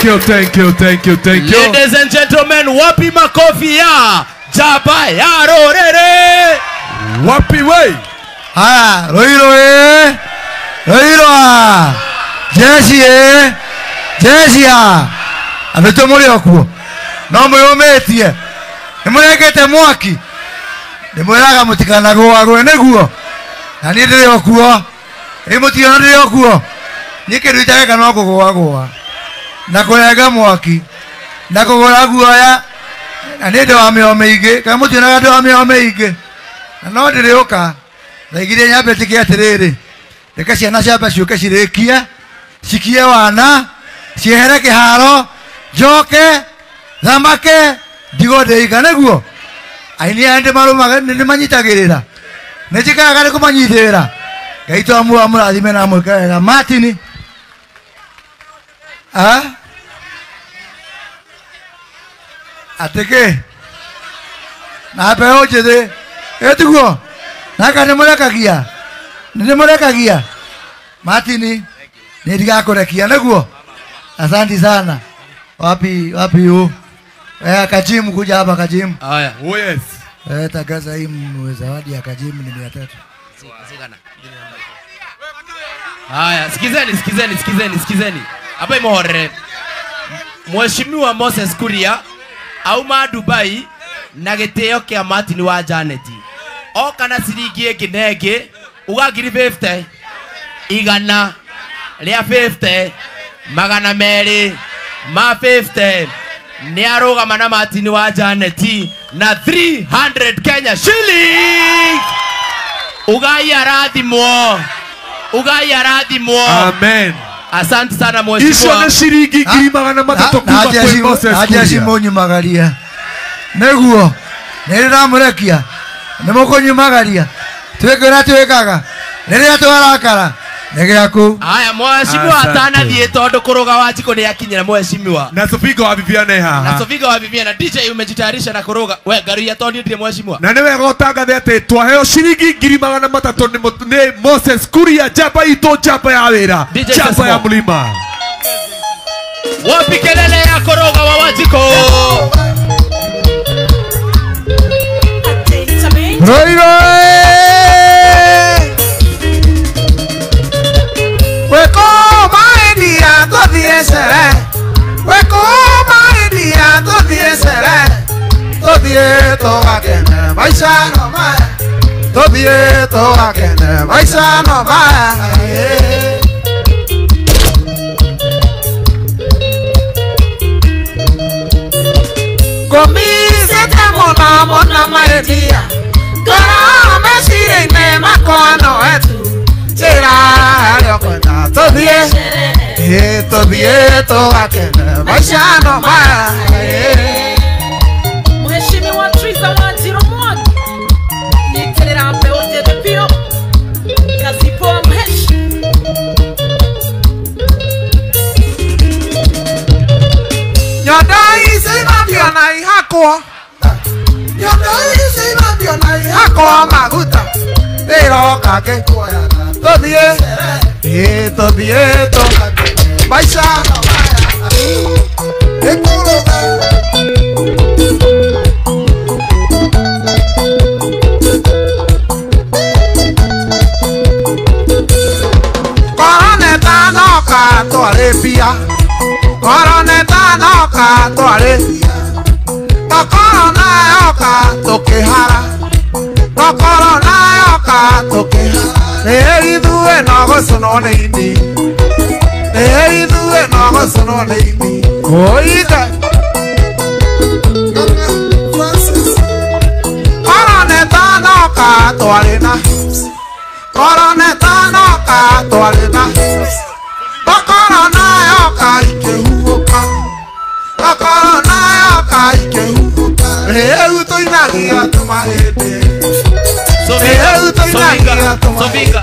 you, thank you, thank you, thank you. Ladies and gentlemen, wapi makofi ya Njamba ya Rũrĩrĩ? Wapi we? Haya, Ruiru e. Ruiru a. Jeshi e. Jeshi a. Andũ mũrĩ o kuo. No mwĩyũmĩtie. Nĩ mũrengete mwaki. Nĩ mwĩraga mũtikanagũagũe nĩguo. Na niĩ ndĩrĩ o kuo. Ĩ mũtiona ndĩrĩ o kuo. Niĩ kĩndũ itareka no kũgũagũa. Na kũrenga mwaki. Na kũgũra guoya. Na nĩ ndĩ wa mĩo mĩingĩ. Kana mũtionaga ndĩ wa mĩo mĩingĩ. Na no ndĩrĩũka. Thaigire nyambe njĩke atĩrĩrĩ. Reke ciana ciambe ciũke cirĩkie. Cikie wana. Ciehere kĩharo. Njoke. Thamake. Ndigwo ndĩika nĩguo. Aini aya nĩmanyitagĩrĩra. Nĩ njĩkaga nĩ kũmanyitĩrĩra. Ngai twamua amũrathime na amwĩke wega. Martin. Ah? Atĩkĩ? Na mbeũ njĩthĩ. Ĩ tiguo? Naka nĩmũrekagia. Nĩmũrekagia. Martin, nĩ ndigakũrekia nĩguo. Asante sana. Wapi wapi hu? Kajimu kuja hapa Kajimu. Haya. Oh yes. Tangaza hii zawadi ya Kajimu ni 300. Zigana. Haya, sikizeni, sikizeni, sikizeni, sikizeni. Hapa imohore. Mheshimiwa Moses Kuria auma Dubai na gĩtĩo kĩa Martin wa Janet. Oka na ciringi ĩngĩ na ĩngĩ, uga ngiri 50, igana rĩa 50, magana merĩ ma 50. Nĩ arũgama na Martin wa Janet na 300 Kenya shillings. Ugai arathimwo. Ugai arathimwo. Amen. Asante sana mheshimiwa. Icio nĩ ciringi ngiri magana matatũ kuma kwĩ Moses Kuria. Jeshi mũnyumagaria. Nĩguo. Nĩ ndĩramũrekia. Nĩ mũkũnyumagaria. Twĩke ũrĩa twĩkaga. Rĩrĩa twarakara. Nĩ gĩaku. Haya mheshimiwa atanathiĩ tondũ kũrũga wa Njikũ nĩ akinyĩra mheshimiwa. Na Sofiga wa Viviana haha. Na Sofiga wa Viviana. DJ umejitayarisha na kũrũga. We ngaruia tondũ ndirĩ mheshimiwa. Na nĩ wega ũtangathe atĩ twaheo ciringi ngiri magana matatũ nĩ Moses Kuria, njamba itũ, njamba ya wĩra, njamba ya mlima. Wapi kelele ya kũrũga wa Wanjikũ? Ruiru. Mheshimiwa Triza Wanjiru Mwangi, niterera mbeũ njĩthĩ biũ, kazi poa mheshi. Nyondo ici mationa ihakwo. Nyondo ici mationa ihakwo maguta. Ndĩroka ngĩkuoyaga tũthiĩ. Ĩ tũthiĩ tũgakene maica no maya. Ĩkũrũga. Twarĩ korona ĩtanoka twarĩ no korona yoka tũkĩhara no korona yoka tũkĩhara nĩ ithuĩ no gũcũnwo nĩ ini nĩ ithuĩ no gũcũnwo nĩ ini kũithe korona ĩtanoka twarĩ na korona ĩtanoka twarĩ na korona yoka ikĩhuhũka korona yoka ikĩhuhũka rĩu tũinagia tũmahĩndĩ rĩu tũinagia tũmahĩndĩ.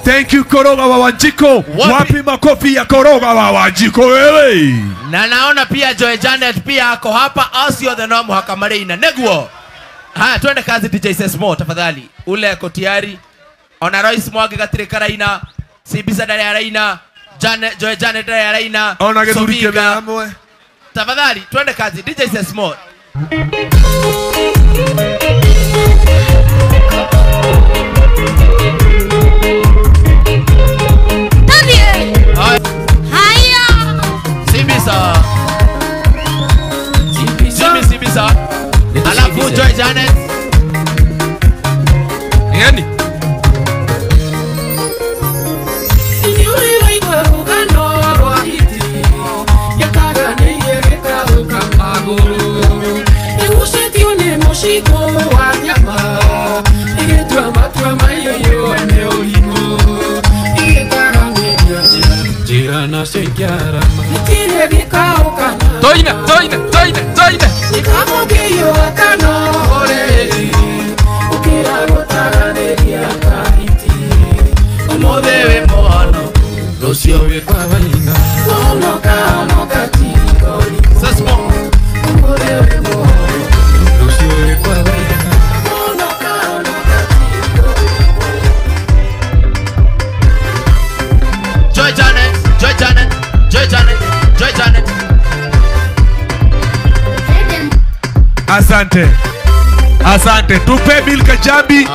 Thank you Koroga wa Wanjiko. Wapi makofi ya Koroga wa Wanjiko wewe? Na naona pia Joy Janet pia ako hapa, acio the no muhaka marĩina nĩguo. Haya twende kazi DJ Sesmo tafadhali. Ule ako tayari. Ona Royce Mwangi gatirĩ karaina, Sibisa ndarĩ araina, Janet Joy Janet araina. Ona githuri kĩmwe hamwe. Tafadhali twende kazi. DJ Sesmo. Haya. Simbisa. Simbisa. Alafu Joy Janet. Yani. Toine, toine, toine, toine. Joy Janet, Joy Janet, Joy Janet, Joy Janet. Asante. Asante. Tupe Milka Jambi.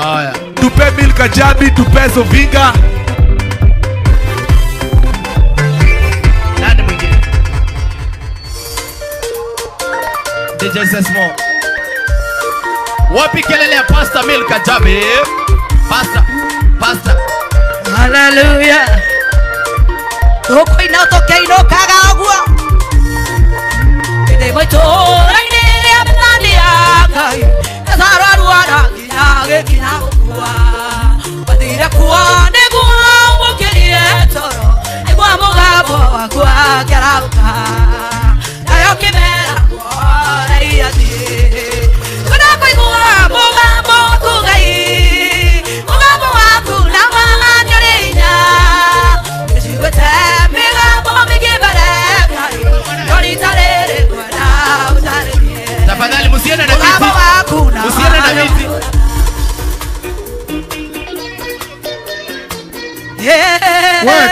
Tupe Milka Jambi, tupe Sovinga. Nani mwingine? DJ Sesmo. Wapi kelele ya Pastor Milka Jambi? Pastor, Pastor. Hallelujah. Tukuina tokeino kagagua. Ede moitora ine amania kai. Kasararua na kinya gukua. Batira kuwa neguo mukirie toro. Igwa mugabo wakwa kerauka. Nayo kimera kuora iati. Kuna kuigua mugabo waku Ngai. Mugabo waku na manyorinya. Tafadhali msiende na viti. Msiende na viti. Wait.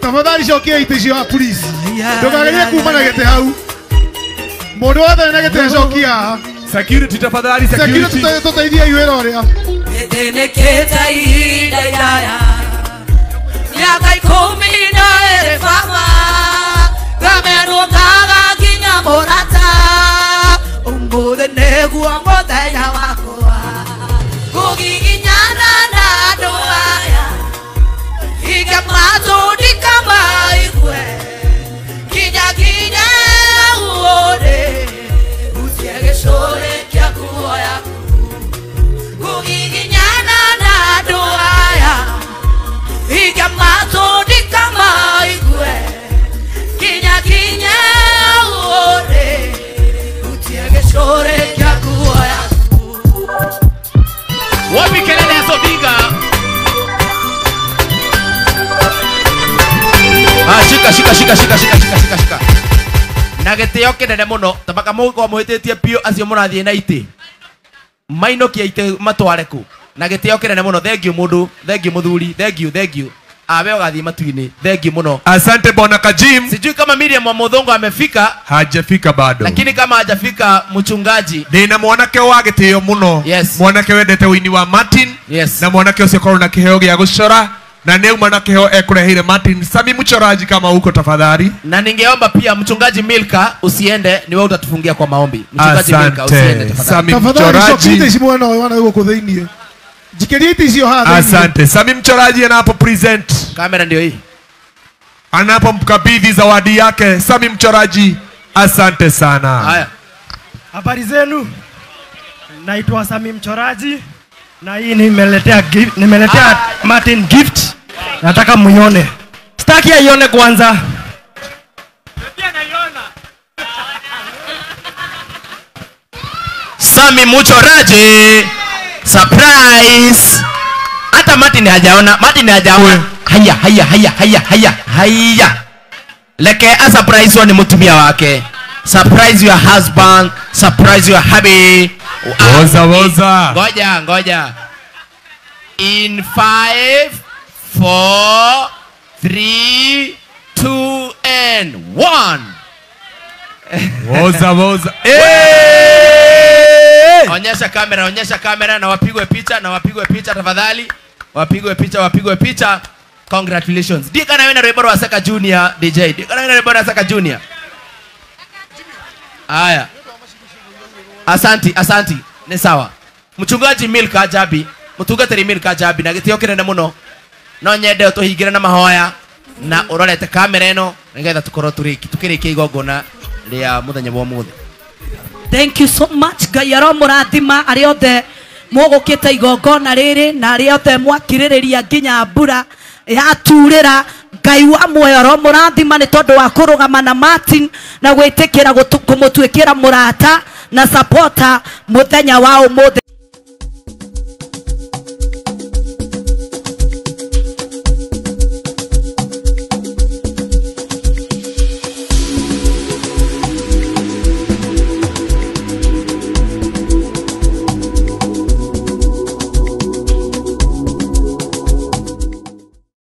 Tafadhali cokia ite icio please. Ndukagerie kuma na gĩtĩ hau. Mũndũ wothe na gĩtĩ cokia haha. Security tafadhali, security. Security tũteithie wĩra ũrĩa. Nĩkĩte ihinda iraya. Miaka 12 baba. Ngamerwo ngaga nginya mũrata. Ũmũthĩ nĩguo mũthenya wakwa. Kũgiginyana na andũ aya. Hinga matũ ndikamaigue. Nginya nginya ũũrĩ. Hutie gĩcũrĩ kĩa nguo yaku. Kũgiginyana na andũ aya. Hinga matũ ndikamaigue. Nginya nginya ũũrĩ. Hutie gĩcũrĩ kĩa nguo yaku. Wapi kelele ya Sovinga? Ah, shika shika shika shika shika shika shika shika. Na gĩtĩo kĩnene mũno tabaka mũgũkorwo mũhĩtĩtie biũ acio mũrathiĩ na itĩ. Mainũkie itĩ matware kũ. Na gĩtĩo kĩnene mũno. Thank you mũndũ, thank you mũthuri, thank you, thank you. Awe ũgathiĩ matu-inĩ. Thank you mũno. Asante Bwana Kajim. Sijui kama Miriam wa Muthongo amefika. Hajafika bado. Lakini kama hajafika mchungaji. Ndĩna mwanake wa gĩtĩo mũno. Yes. Mwanake wendete ũini wa Martin. Yes. Na mwanake ũcio akorwo na kĩheo gĩa gũcora. Na nĩ auma na kĩheo ekũreheire Martin. Sami mchoraji kama huko tafadhali. Na ningeomba pia mchungaji Milka usiende, ni wewe utatufungia kwa maombi. Mchungaji Milka usiende tafadhali. Sami Tafadhali mchoraji. cokia ite ici mwena ũyũ wana gũkũ thĩiniĩ. Njikĩria ite icio haha thĩiniĩ. Asante. Sami mchoraji anapo present. Kamera ndio hii. Anapomkabidhi zawadi yake Sami mchoraji. Asante sana. Haya. Habari zenu. Naitwa Sami mchoraji na hii nimeletea Martin gift. Nataka muione. Sitaki aione kwanza. Sami mchoraji. Surprise. Hata Martin hajaona, Martin hajaona. Haya haya haya haya haya haya. Leke a surprise ni mutumia wake. Surprise your husband, surprise your hubby. Woza woza. Ngoja ngoja. In 5 4 3 2 and 1. Woza woza. Onyesha kamera, onyesha kamera na wapigwe picha, na wapigwe picha tafadhali. Wapigwe picha, wapigwe picha. Congratulations. Dika na wena rwimbo rwa Seka Junior DJ. Dika na wena rwimbo rwa Seka Junior. Haya. Asanti, asanti. Ni sawa. Mchungaji Milka Jabi, mutungatiri Milka Jabi na gitio kinene muno. No nyende utuhingire na mahoya na urorete kamera ino nigetha tukorwo tukirikia igongona ria muthenya wa umuthi. Thank you so much. Ngai aromũrathima arĩa othe mũgũkĩte igongona rĩrĩ na arĩa othe mwakirĩrĩria nginya mbura yaturĩra. Ngai wa muoyo aromũrathima nĩ tondũ wa kũrũgama na Martin na gwĩtĩkĩra kũmũtuĩkĩra mũrata na supporter mũthenya wa ũmũthĩ.